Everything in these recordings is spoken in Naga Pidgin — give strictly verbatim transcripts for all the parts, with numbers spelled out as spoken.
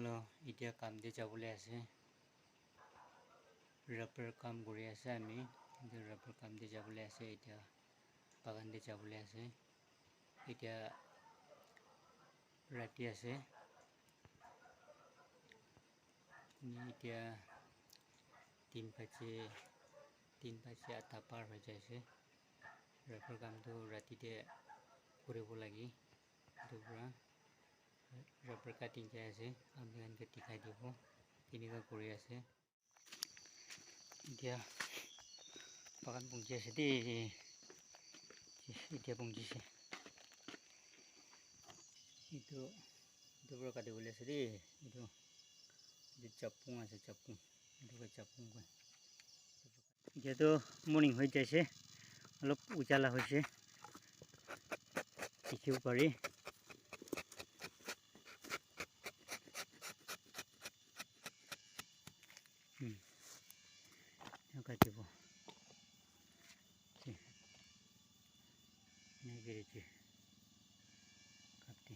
Hello, etia kam te jabole ase. Rubber kam kuri ase ami. Etu rubber kam te jabole ase etia. Bagan te jabole ase. Etia rati ase. Etia tin baji, tin baji atta par hoi jai ase. Rubber kam tu rati te kuribo lage. Etu para rubber cutting jai ase. Apni khan ke dikhai dibo. Kenika kuri ase. Etia bagan pungji ase de. Etia pungji ase. Etu, etu para kati bole ase de. Etu, etu chapung ase, chapung. Etu para chapung koi. Etia tu morning hoi jaise, olop ujala hoise, dikhibo pare. Hmm. Eneka dibo. Chi. Eneka giri chi. Kapti.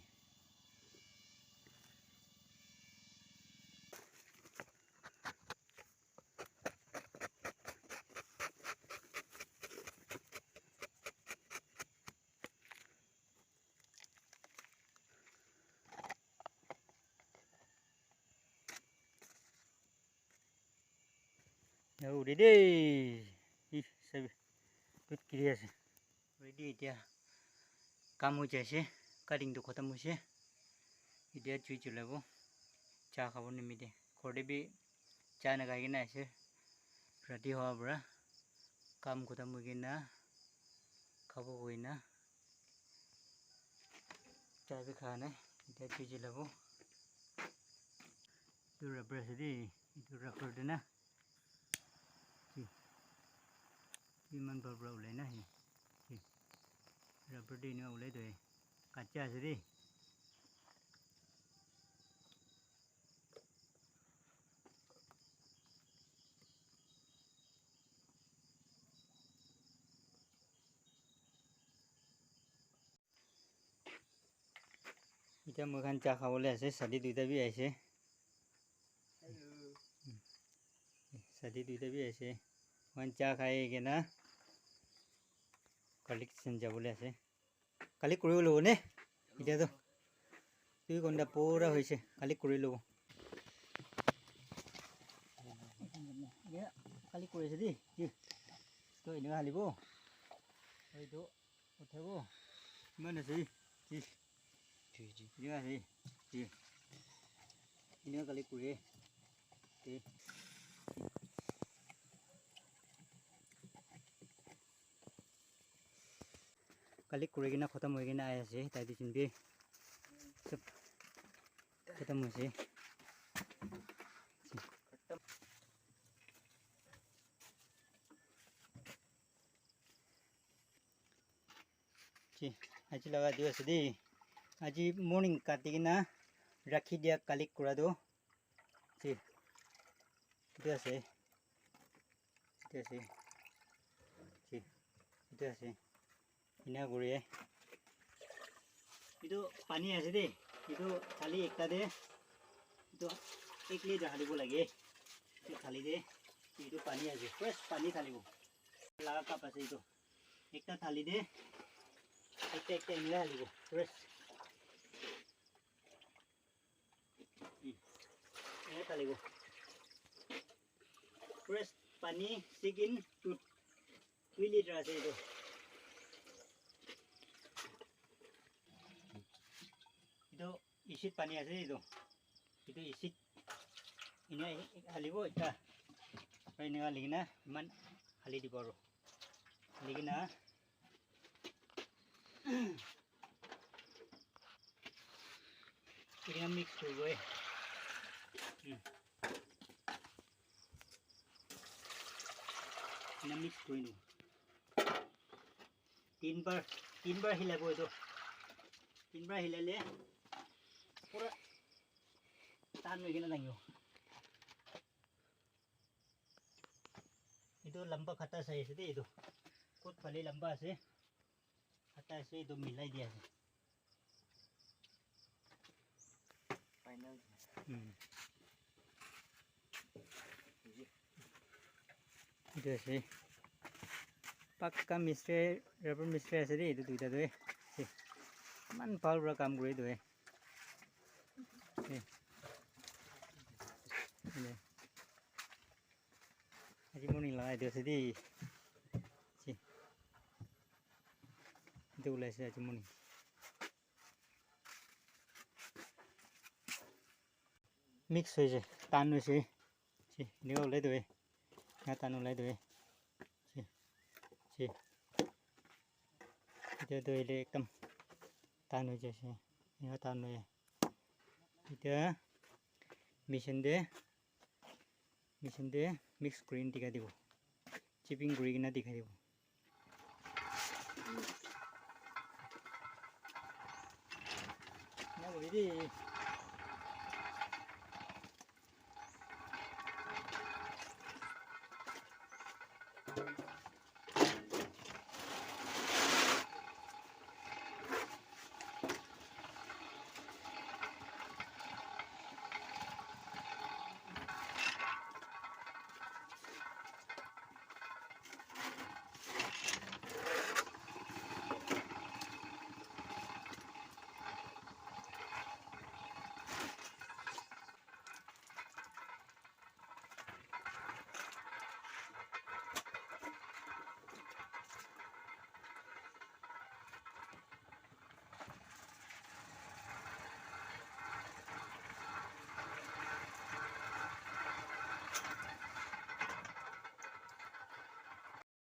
Yau ready. Ih, sabi. Good kiri ase. Ready etia. Kam hoi jaise. Cutting tu khatam hoise. Etia jui julabo. Cha khabo nimite. Ghor te bi cha nakhai kena ase. Rati hoa para. Kam khatam hoi kena. Khabo hoi na. Chai bi kha nai. Etia jui julabo. Etu rubber ase de. Etu rubber de na. Ki. Iman bhal para ulai na he. Ki. Rubber de ena ulai toh he. Kacha ase de. Etia moi khan cha khabole ase, sadi duita bi aise. Sadi duita bi aise. Moi khan cha khai kena collection jabole ase. Kali kuri lobo ne? Etia toh dui ghonta pura hoise. Kali kuri lobo. Etia kali kuri ase de. Toh eneka halibo. Etu uthabo. Iman ase. Eneka ase. Eneka kali kuri. Kali kuri kena khatam hoi kena ahi ase, tai tu jin bi sob khatam hoise. Ji, aji laga etu ase de. Aji morning kati kena rakhi dia kali kura tu. Ji, etu ase. Etu ase. Ji, etu ase. Ena kuri. Etu pani ase de. Etu thali ekta de. Etu ek litre halibo lage. Etu thali de. Etu pani ase. Fresh pani thalibo. Laga cup ase etu. Ekta thali de. Ekta ekta eneka halibo. Fresh. Hmm. Eneka thalibo. Fresh pani, chicken, two, two litre ase etu. Etu isit pani ase etu. Etu isit. Ena halibo ekta. Aro eneka hali kena iman hali dibo aro. Hali kena Eneka mix kuribo eh. Hmm. Eneka mix kuri dibo. Tin bar, tin bar hilabo etu. Tin bar hilale pura tan hoi kena thakibo. Etu lamba khata sai ase de etu. Kot phale lamba ase. Khata ase etu milai dia ase. Final. Hmm. Etu ase. Pakka mistri, rubber mistri ase de, etu duita tu, eh. Se. Iman bhal para kam kore etu, eh. Se. Ene. Aji morning lagai etu ase de. Se. Etu ulai ase aji morning. Mix hoise, tan hoise. Si, eneka ulai dibo. Eneka tan ulai dibo. Si, si. Etia tu hoile ekdam tan hoi jaise. Eneka tan hoi. Etia machine te, machine te mix kuri kena dikhai dibo. Chipping kuri kena dikhai dibo. Eneka kuri de.